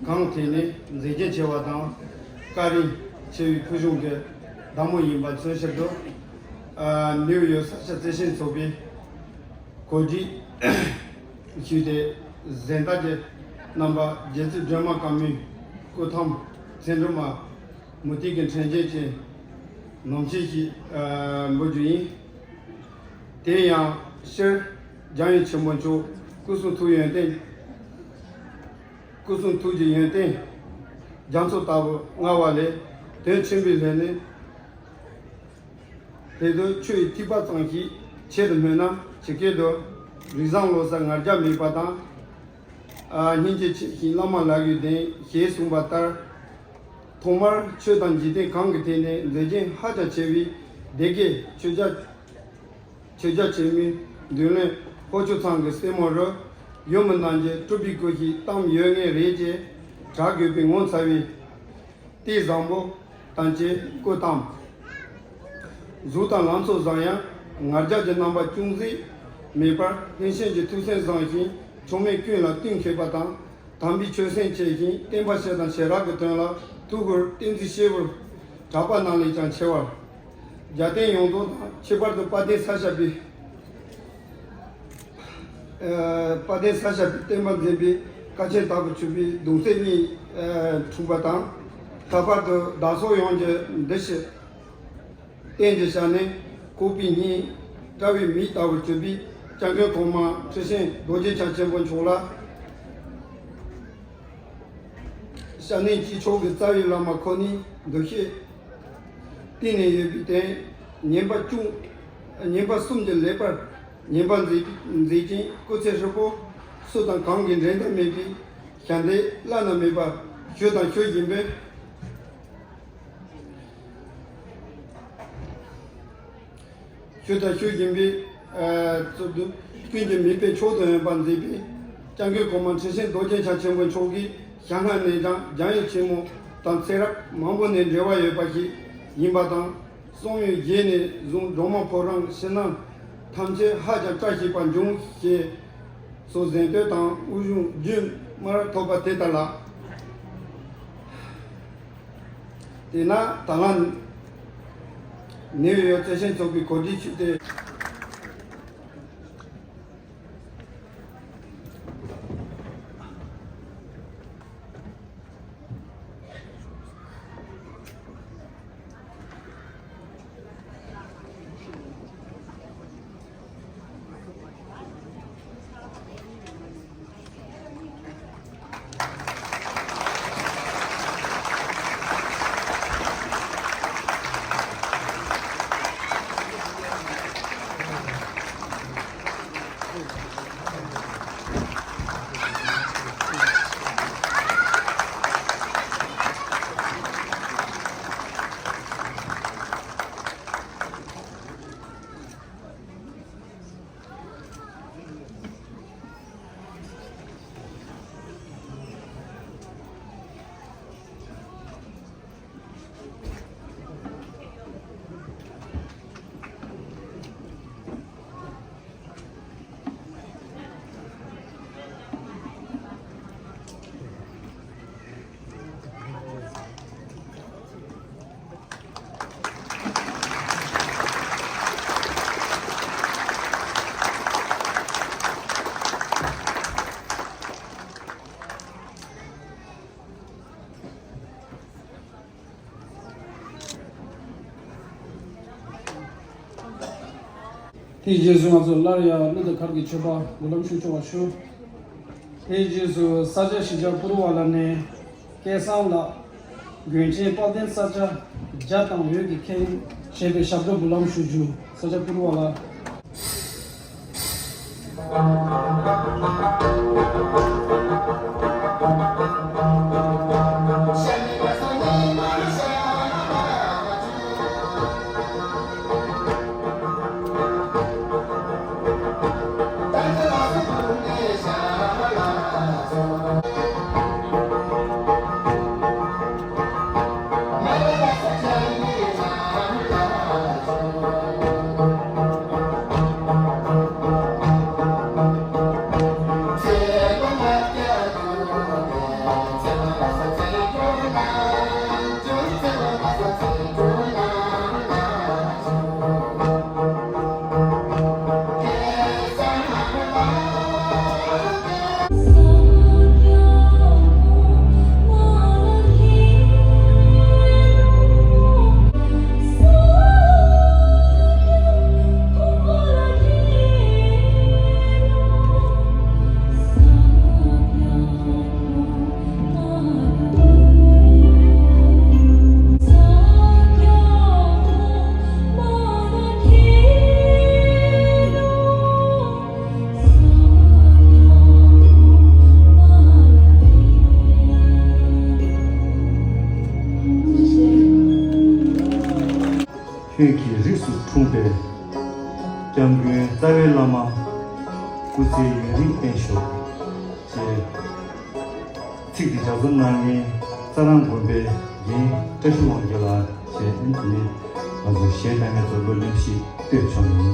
གང་ཐད་ནས་མཛད་རྗེས་ཆེ་བ་དང་། བཀའ་དྲིན་ཆེ་བའི་ཕུལ་བྱུང་གི་བདག་མོ་ཡིན་པ་མཚོན་བྱེད་དུ། ཨ། ནིའུ་ཡོག་ས་སྐྱ་བརྩེ་ཆེན་ཚོགས་པའི་གོ་སྒྲིག་ཞུས་ཏེ། གཟེངས་རྟགས་ཀྱི་རྣམ་པ་རྒྱལ་རྩེ་སྒྲོལ་མ་དཀར་མོའི་སྐུ་ཐང་མཚན་སྒྲོལ་མ་མུ་ཏིག་གི་ཕྲེང་ཅན་གྱི་ནོམ་ཆེན་ཞིག་ཨ། འབུལ་རྒྱུ་ཡིན། དེ་ཡང་སྤྱིར་འཇམ་དབྱངས་ཆེན་པོ་མཆོག་སྐུ་གསུང་ཐུགས་ཡོན་ཏན། སྐུ་གསུང་ཐུགས་ཀྱི་ཡོན་ཏན་རྒྱ་མཚོ་ལྟ་བུ་མངའ་བ་ལས། དོན་ཆེན་པོའི་སླད་ནས། དེ་དུས་ཆུ་ཡི་ཐིགས་པ་ཙམ་ཞིག་ཆེད་དུ་སྨོས་ན། ཇི་སྐད་དུ། རིགས་བཟང་བློ་གསལ་ང་རྒྱལ་མེད་པ་དང་། ཨ། སྙིང་རྗེ་ཆེ་ཞིང་བླ་མ་ལག་གི་གདེང་ཞེས་གསུངས་པ་ལྟར། ཐོག་མར་ཆོས་དང་འཇིག་རྟེན་གང་གི་ཐད་ནས་མཛད་རྗེས་ཧ་ཅང་ཆེ་བའི་སྡེ་དགེ་ཆོས་རྒྱལ། ཆོས་རྒྱལ་ཆེན་མོའི་མདུན་ལས་ཕོ་ཆོས་ཚང་གི་སྲས་མོ་རུ་ཡུམ་རྣམས་ཀྱི་སྤྲུལ་པའི་སྐུ་ཞིག་བལྟམས་ཡོད་ངེས་རེད་ཅེས་གྲགས་དགོས་པའི་ངོ་མཚར་བའི་ལྟས་བཟང་པོ་དང་བཅས་སྐུ་བལྟམས། གཟུགས་དང་ལང་ཚོ་བཟང་ཡང་ང་རྒྱལ་གྱི་རྣམ་པ་ཅུང་ཟད་མེད་པར། མཁན་ཆེན་གྱི་ཐུགས་སེམས་བཟང་ཞིང་། ཆོ་མེད་ཀུན་ལ་བསྟུན་མཁས་པ་དང་། དམ་པའི་ཆོས་སེམས་ཆེ་ཞིང་། བསྟན་པ་ཤེས་དང་ཞལ་རག་གི་དོན་ལ་ཐུགས་ཁུར་བསྟན་འཛིན་སྐྱེས་བུ་གྲགས་པ་རྣམས་ལས་ཀྱང་ཆེ་བར། རྒྱལ་བསྟན་ཡོངས་རྫོགས་དང་། ཁྱད་པར་དུ་དཔལ་ལྡན་ས་སྐྱ་པའི། ཨ། དཔལ་ལྡན་ས་སྐྱ་པའི་བསྟན་པ་འཛིན་པའི་ཀ་ཆེན་དྭགས་པོ་ཆོས་པའི་གདུང་སྲས་གཉིས། ཨ། འཁྲུངས་པ་དང་། ལྷག་པར་དུ་བདག་སོགས་ཡོངས་ཀྱི་འདུ་ཤེས་རྟེན་གྱི་ཞལ་ནས། ཁོག་པའི་སྙིང་བཀྲ་བའི་མིག་ལྟ་བུར་གྱུར་པའི་སྐྱབས་མགོན་གོང་མ་ཁྲི་ཆེན་རྡོ་རྗེ་འཆང་ཆེན་པོ་མཆོག་ལ། སྐྱབས་གནས་ཀྱི་མཆོག་གི་རྩ་བའི་བླ་མ་ཁོ་ནའི་འདུ་ཤེས་གཏིང་ནས་ཡོད་པའི་སྟེང་། བསྙེན་པ་བཅུ། བསྙེན་པ་གསུམ་གྱི་ལེགས་པར་བསྙེན་པ་མཛད་མཛད་ཅིང་། སྐུ་ཚེ་ཧྲིལ་པོ་སུ་དང་གང་གིས་འགྲན་ཟླ་མེད་པའི་ཞལ་འདེབས་བླ་ན་མེད་པ་ཞུས་དང་ཞུ་བཞིན་པའི། ཞུས་དང་ཞུ་བཞིན་པའི། ཨ། གཙུག་ཏོར་ཀུན་གྱི་མིག་དཔེ་མཆོག་ཏུ་འོས་པ་མཛད་པའི་སྐྱབས་མགོན་གོང་མ་ཁྲི་ཆེན་རྡོ་རྗེ་འཆང་ཆེན་པོ་མཆོག་གིས་ཞལ་སྔ་ནས་ཀྱང་འཇམ་དབྱངས་ཆེན་མོ་དང་ཚེ་རབས་མང་པོ་ནས་འབྲེལ་བ་ཡོད་པ་ཞིག་ཡིན་པ་དང་། གསང་ཡུམ་བཞེས་ནས་བཟུང་སྒྲོལ་མ་ཕོ་བྲང་ཕྱི་ནང་ཐམས་ཅད་ཧ་ཅང་བཀྲ་ཤིས་པ་འབྱུང་ཞེས་སོགས་གཟེངས་བསྟོད་དང་དབུགས་དབྱུང་རྒྱུན་མར་ཐོབ་པ་དེ་ལྟར་ལགས། དེས་ན་ད་ལན་ནིའུ་ཡོག་བརྩེ་ཆེན་ཚོགས་པའི་གོ་སྒྲིག་ཞུས་ཏེ། དེའི་རྗེས་སུ་ང་ཚོ་སླར་ཡང་གླུ་དང་གར་གྱི་མཆོད་པ་འབུལ་ལམ་ཞུ་ཆོག་པ་ཞུ། དེའི་རྗེས་སུ་ས་སྐྱ་གཞིས་ཆགས་པུ་རུ་ཝ་ལ་ནས་སྐལ་བཟང་ལགས། དགོན་ཆེན་དཔལ་ལྡན་ས་སྐྱ་རྒྱ་དང་འོད་ཀྱི་ཁྱེད་ཞེས་པའི་ཞབས་བྲོ་འབུལ་ལམ་ཞུ་རྒྱུ། ས་སྐྱ་པུ་རུ་ཝ་ལ། ཁྱོད་ཀྱི་རིགས་སུ་འཁྲུངས་པའི་སྐྱབས་མགོན་རྩ་བའི་བླ་མ་སྐུ་ཚེ་ཡུན་རིང་བརྟན་ཤོག་ཅེས་ཚིག་འདི་ལྗགས་རྩོམ་གནང་མཁན་རྩ་རང་དགོན་པའི་རྒན་བཀྲ་ཤིས་དབང་རྒྱལ་ལགས་བཅས་ཨིན། དེ་ནས་ང་ཚོ་གཞས་གཏང་མཁན་ཚོ་བློ་སེམས་ཤིག་གཏོད་ཆོག་ཡིན།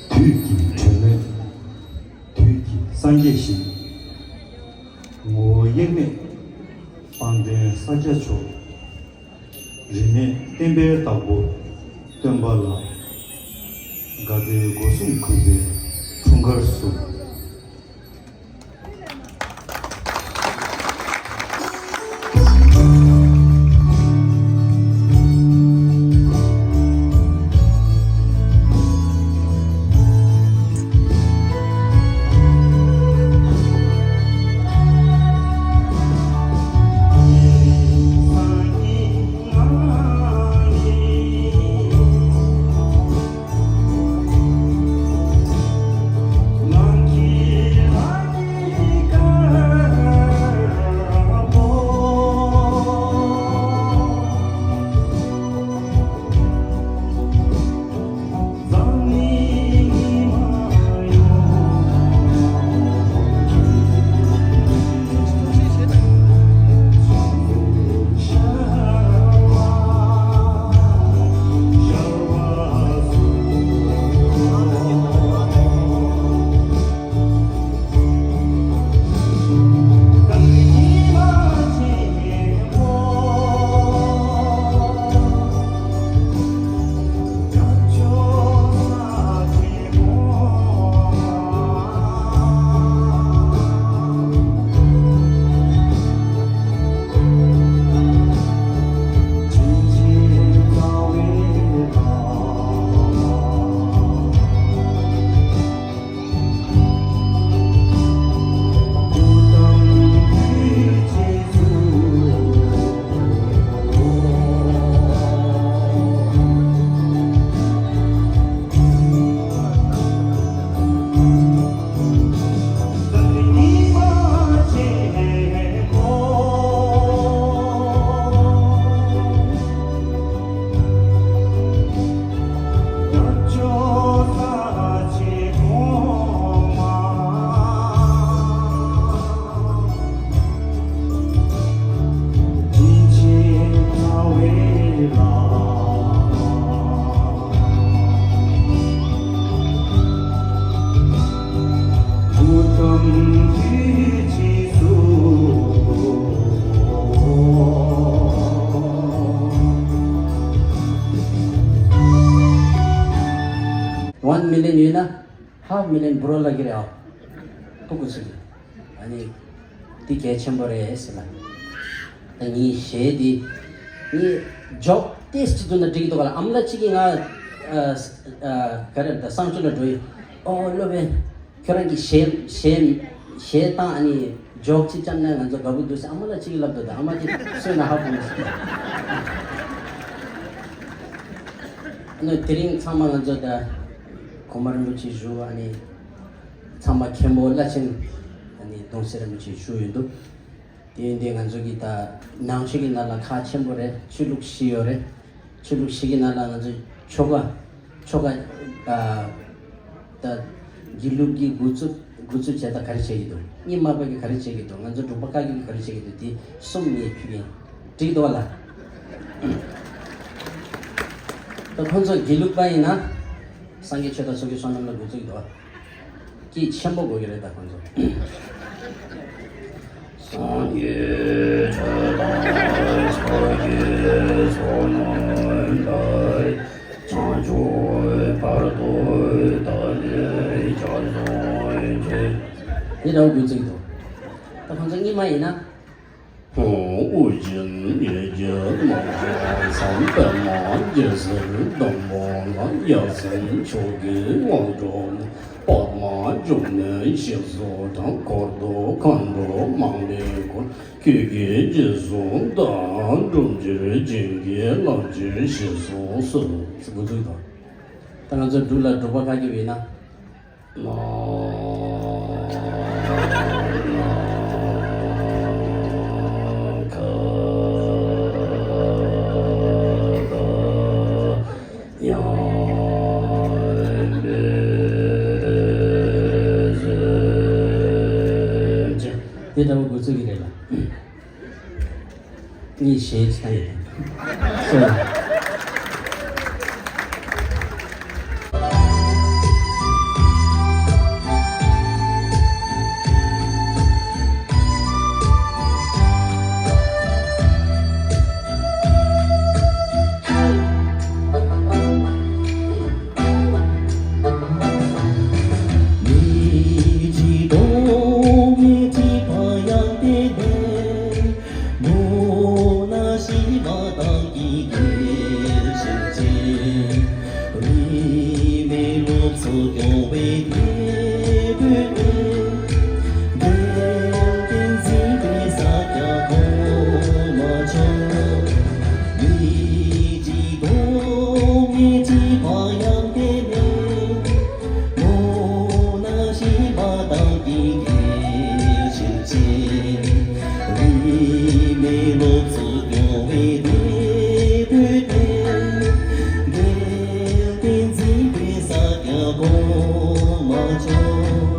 དུས་ཀྱི་སྒྲོན་མེ། དུས་ཀྱི་སངས་རྒྱས་ཤིག་ངོ་བོ་དབྱེར་མེད་དཔལ་ལྡན་ས་སྐྱ་མཆོག་རིས་མེད་བསྟན་པའི་བདག་པོ་སྟོན་པ་ལ། དགའ་བདེའི་སྒོ་གསུམ་གུས་པས་འཁྲུངས་སྐར་བསུ། One million ཡོད་ན་half million འབུལ་རོགས་ལབ་ཀྱི་རེད་ཨ། ཕྲུ་གུ་ཚོ་གིས། ཨ་ནི་འདི་གལ་ཆེན་པོ་རེད་ཟེར་ལ། ད་ངའི་གཞས་འདི་ངས་ཇོག་ཏོག་ཙམ་བཏང་ན་འགྲིག་གི་འདུག་ག་ལ། ཨ་མ་ལགས་གཅིག་གིས་ང་ཨ་ཨ་ག་རེ་ད་གསང་སྤྱོད་ལ་འགྲོ་ཡི། ཨོ་སློབ་དཔོན། ཁྱོད་རང་གི་གཞས་གཞས་གཞས་བཏང་། ཨ་ནི་ཇོག་ཅིག་བཅངས་ན་ང་ཚོ་དགའ་པོ་འདུག་ཟེར་ཨ་མ་ལགས་གཅིག་གིས་ལབ་འདུག་ད་ཨ་མ་དེ་སོན་ན་ཧ་གོ་མི་སྲིད། ཨ་ནི་དེ་རིང་ཚང་མ་ང་ཚོ་ད་གོང་མ་རིན་པོ་ཆེ་བཞུགས། ཨ་ནི་ཚང་མ་མཁན་པོ་བླ་ཆེན་ཨ་ནི་གདུང་སྲས་རིན་པོ་ཆེ་བཞུགས་ཡོད་འདུག་དེ་ཡིན་དུས་ང་ཚོ་གི་ད་ནང་ཆོས་ཀྱི་ནང་ལ་ཁག་ཆེན་པོ་རེད། ཆོས་ལུགས་བཞི་ཡོད་རེད། ཆོས་ལུགས་བཞི་གི་ནང་ལ་ང་ཚོ་ཆོ་ག་ཆོ་ག་ཨ་ད་དགེ་ལུགས་ཀྱི་དགུ་ཚུགས་དགུ་ཚུགས་བྱས་ད་ག་རེ་བྱེད་ཀྱི་འདུག་རྙིང་མ་པ་གིས་ག་རེ་བྱེད་ཀྱི་འདུག་ང་ཚོ་འབྲུག་པ་བཀའ་བརྒྱུད་ཀྱིས་ག་རེ་བྱེད་ཀྱི་འདུག་དེ་གསུམ་ངས་ཕུལ་གྱི་ཡིན། འགྲིག་འདུག་བ་ལ། ད་ཁོང་ཚོ་དགེ་ལུགས་པ་ཡིན་ན་སངས་རྒྱས་ཆོས་དང་ཚོགས་ཀྱི་བསོད་ནམས་ལ་དགུ་ཚུགས་ཀྱི་འདུག་བ། སྐྱིད་ཆེན་པོ་དགོས་ཀྱི་རེད་ད་ཁོང་ཚོ། སངས་རྒྱས་ཆོས་དང་ཚོགས་ཀྱི་བསོད་ནམས་ལ། བྱང་ཆུབ་བར་དུ་བདག་ཉིད་སྐྱབས་སུ་མཆི། འདི་འདྲ་བོ་དགོས་ཚིག་འདུག་ད་ཁོང་ཚོ་རྙིང་མ་ཡིན་ན། ཨོ་རྒྱན་ཡེ་ཤེས་རྣམ་པར་སངས་པདྨ་རྒྱལ་སྲས་ཟླ་བ་ལ། ཡབ་སྲས་མཆོག་གི་དབང་དྲག་པདྨ་འབྱུང་གནས་ཞེས་སུ་གྲགས། འཁོར་དུ་མཁའ་འགྲོ་མང་པོས་བསྐོར། ཁྱོད་ཀྱི་རྗེས་སུ་བདག་སྒྲུབ་ཕྱིར། བྱིན་གྱིས་བརླབ་ཕྱིར་ཞེས་སུ་གསོལ། འགོ་འཛུགས་དང་། ད་ང་ཚོ་འབྲུག་ལ་འབྲུག་པ་ཁ་གི་བས་ན། དེ་འདྲ་བོ་འགོ་ཚུགས་ཀྱི་རེད་ལ། གཉིས་ཞེས་བྱ་ཡི། སོ། མེད་ཅིག་རྡོག་མེད་ཅིག་བག་ཡངས་ཏེ་གནས། ནོར་ལ་ཞེན་པ་དག་གིས་བརྒྱལ་བྱེད་ཅིང་། རིས་མེད་སློབ་ཚོགས་སྐྱོང་བའི་དེད་དཔོན་ཏེ། འགལ་རྐྱེན་འཛིན་པའི་ས་སྐྱ་གོང་མ་མཆོག་མེད་ཅིག་རྡོག་མེད་ཅིག་བག་ཡངས་ཏེ་གནས། ནོར་ལ་ཞེན་པ་དག་གིས་བརྒྱལ་བྱེད་ཅིང་། རིས་མེད་སློབ་ཚོགས་སྐྱོང་བའི་དེད་དཔོན་ཏེ། འགལ་རྐྱེན་འཛིན་པའི་ས་སྐྱ་གོང་མ་མཆོག་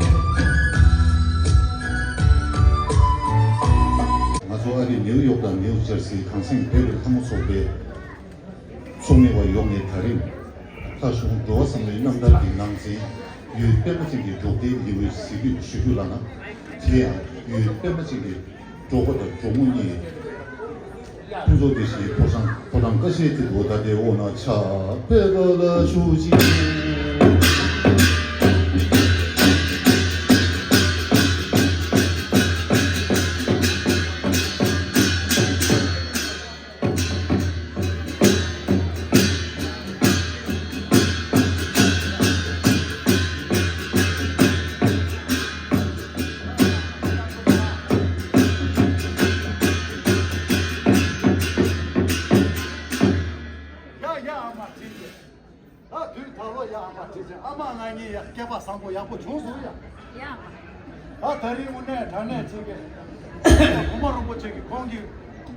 ང་ཚོ་ཨ་རི་ནེའུ་ཡོག་དང་ནེའུ་ཇར་སིའི་གངས་སེང་བོད་རིགས་ལྷ་མོ་ཚོགས་པའི་ཚོགས་མི་བ་ཡོངས་ནས། ད་རིང་ལྷ་གཞུང་འགྲོ་བ་བསམ་བློའི་རྣམ་ཐར་གྱི་ནང་ཚན། ཡུལ་པད་མ་ཅན་གྱི་འབྲོག་སྡེའི་ལེའུའི་གཟིགས་རྒྱུད་ཞུ་རྒྱུ་ལ་ན། དེ་ཡང་ཡུལ་པད་མ་ཅན་གྱི་འབྲོག་པ་དང་འབྲོག་མོ་གཉིས་ཕུན་ཚོགས་སྐྱིད་ཀྱི་ཕོ་བྲང་ཕོ་བྲང་ཀ་ཤའི་ཐིག་པོ་ད་ལྟའི་འོག་ན་ཆགས་པའི་རོ་ལ་བཞུགས་ཤིང་། ཡ་ཡ་ཨ་མ་ཁྲིད་ཅེས། ད་དུས་ད་ལོ་ཡ་ཨ་མ་ཁྲིད་ཅེས། ཨ་མ་ང་གཉིས་ཡ་སྐལ་པ་བཟང་པོ་ཡག་པོ་བྱུང་སོང་ཡ། ཡ། ད་ད་རིང་དངོས་གནས་དྲང་གནས་ཅིག་གི་གོང་མ་རིན་པོ་ཆེ་གིས་ཁོང་གི་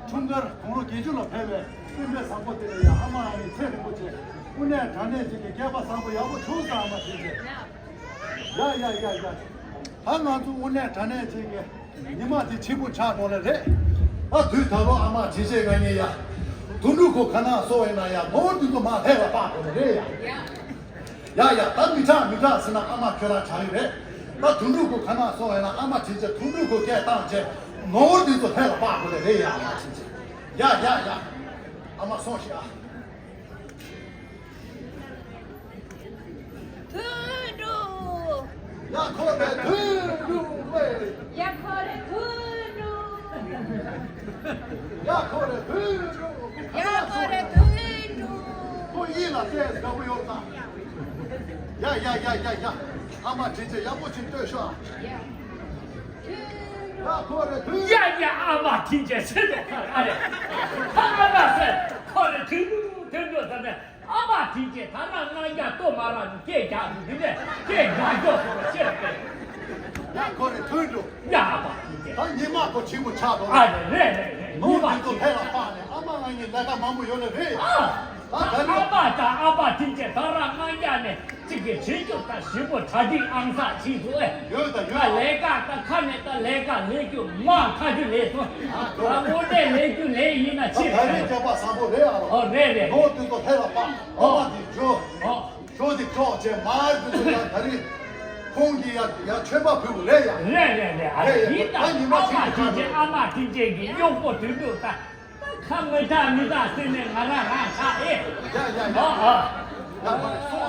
འཁྲུངས་སྐར་དགུང་ལོ་བརྒྱད་ཅུ་ལ་ཕེབས་པའི་སྤུན་ཟླ་བཟང་པོ་དེ་ལ་ཡ་ཨ་མ་ཨ་ནི་ཚེ་རིང་པོ་བྱེད། དངོས་གནས་དྲང་གནས་ཅིག་གི་སྐལ་པ་བཟང་པོ་ཡག་པོ་བྱུང་སོང་ཨ་མ་ཁྲིད་ཅེས། ཡ་ཡ་ཡ་ཡ། ད་ང་ཚོ་དངོས་གནས་དྲང་གནས་ཅིག་གི་ཉི་མ་དེ་ཕྱི་པོ་ཆགས་འགྲོ་ལེ་རེད། ཨ་དུས་ད་ལོ་ཨ་མ་དྲིན་ཆེ་ང་གཉིས་ཡ། དུད་འགྲོ་ཁོ་ཁ་ནང་སོང་བས་ན་ཡ་ངོ་བོ་འདི་ཚོ་མ་ལྷད་ལ་བཏགས་དགོས་ལེ་རེད་ཡ། ཡ་ཡ་ད་མི་དྲག་མི་དྲག་ཟེར་ན་ཨ་མ་ཁྱོད་རང་དྲག་ཡོད་རེད། ད་དུད་འགྲོ་ཁོ་ཁ་ནང་སོང་བས་ན་ཨ་མ་དྲིན་ཆེ་དུད་འགྲོ་ཁོ་སྐད་བཏང་བྱས་ངོ་བོ་འདི་ཚོ་ལྷད་ལ་བཏགས་དགོས་ལེ་རེད་ཡ་ཨ་མ་དྲིན་ཆེ། ཡ་ཡ་ཡ། ཨ་མ་སོང་ཞིག་ཨ། དུས་ ཡ་ཁོ་རེ་དུད་འགྲོ་ཝེ། ཡ་ཁོ་རེ་དུད་འགྲོ། ཡ་ཁོ་རེ་དུད་འགྲོ། ཡ་ཁོ་རེ་དུད་འགྲོ། ཁོ་ཡིད་ལ་བལྟས་དགའ་པོ་ཡོད་ད། ཡ་ཡ་ཡ་ཡ་ཡ། ཨ་མ་དྲིན་ཆེ། ཡག་པོ་ཅིག་ལྟོས་ཤོག་ཡ། ཡ་ཁོ་རེ་དུད། ཡ་ཡ། ཨ་མ་དྲིན་ཆེ་ཟེར་དོ་ཁ་ཨ་རེ། ཨ་མ་ཟེར་ཁོ་རེ་དུད་འགྲོ་དུད་འགྲོ་ཟེར་ནས། ཨ་མ་དྲིན་ཆེ། ད་རང་ང་རྒྱ་ལྟོ་མ་རག་ནི་སྐད་རྒྱག་དུས་འདི་ནས་སྐད་རྒྱག་རྒྱོག་སོང་བ་ཤེས་རེད་པས། ཡ་ཁོ་རེ་དུད་འགྲོ། ཡ་ཨ་མ་དྲིན་ཆེ། ད་ཉི་མ་ཁོ་ཆེན་པོ་ཆགས་འགྲོ། ཨ་རེད་རེད་རེད་རེད། ཉི་མ་དུས་ཚོད་ཕེ་ལ་སྤག་ནས་ཨ་མ་ང་གཉིས་ལས་ཀ་མང་པོ་ཡོད་ལེ་རེད། ཨ། ད་ད་ཨ་ནི་མ་ད་ཨ་མ་དྲིན་ཆེ། ད་རང་ང་རྒྱ་ནས་གཅིག་གི་བྱེད་རྒྱུ་ད་ཞིབ་པོ་གྲ་སྒྲིག་ཨང་ས་ཕྱིན་སོང་ཨེ། ཡོད་ད་ཡོད། ད་ལས་ཀ་ད་ཁ་ནས་ད་ལས་ཀ་ལས་རྒྱུ་མ་ཁ་རྒྱུ་ལས་སོང་། ཨ་ད་དངོས་གནས་ལས་རྒྱུ་ལས་ཡིན་ན་ད་ཆེ་ད་རེས་རེད། སྐྱེས་པ་བཟང་པོ་རེད་ཨ་རོ། ཨོ་རེད་རེད། ནོར་དུས་ཚོད་ཕེ་ལ་སྤག་ཨ་མ་དེ་འཇོ། ཨོ། ཁྱོད་དེ་ཀྲོག་བྱས་མ་དེ་ཚོ་ཡང་ད་རེས་ཁོང་གིས་ཡ་ཡ་མཆོད་པ་ཕུལ་བ་རེད་ཡ། རེད་རེད་རེད། ཨ་རེད། ཡིན་ད་ཨ་ནི་མ་ཨ་མ་ཁྱེད་ཀྱི་ཁྱེད་ཀྱི་ཨ་མ་ཁྱེད་ཀྱི་གཡོག་པོ་དུད་འགྲོ་ད། ད་ཁ་མི་གྲག་མི་གྲག་ཟེར་ནས་ང་རང་རང་ཆགས་ཨེ། ཡ་ཡ་ཡ། ཨ་ཨ། ཡ་མ་རེད་སོ།